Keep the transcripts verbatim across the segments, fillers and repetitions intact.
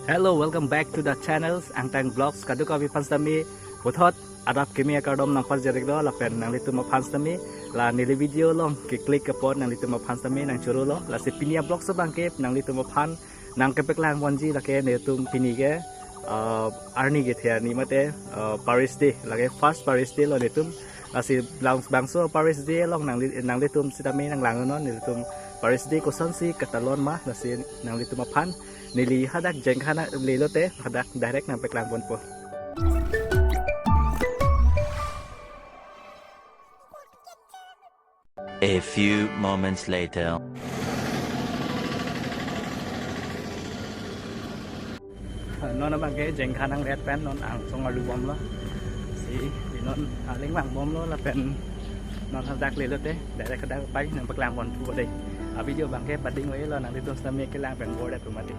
Hello, welcome back to the channels Angtang Vlogs. Kadokave aphan sitame puthot adap kimi akardom nangpajir-iklo lapen nanglitum aphan sitame la neli video along ke-click apot nanglitum aphan sitame nangchorolo. Lasi pini a-vlogs abangke nanglitum aphan nangkepaklang ponji lake nelitum pini ke, uh, arni kethe arni mate, uh, Parish Day, lake first Parish Day lo nelitum. Lasi lang bangso Parish Day along nangli, nanglitum sitame nanglangnon nelitum Parish Day kosonsi katalon ma, lasi nanglitum aphan neli hadak jengkhan nangle lote hadak direct nangpaklang ponpo. A few moments later. Non abangke jengkhan nanglet pen non angsong arlu bomlo. Si di non aling vang bomlo lapen non hadak le lote direct hadak pai nangpaklang ponpo dei. A-video abangke pading oi lo, nanglitum sitame kelang pen bor-et pu mati.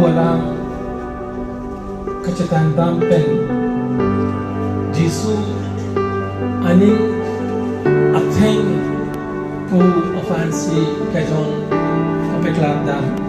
alam kachethan dam pen Jisu aning atheng pu aphansi kejong kapeklang dam.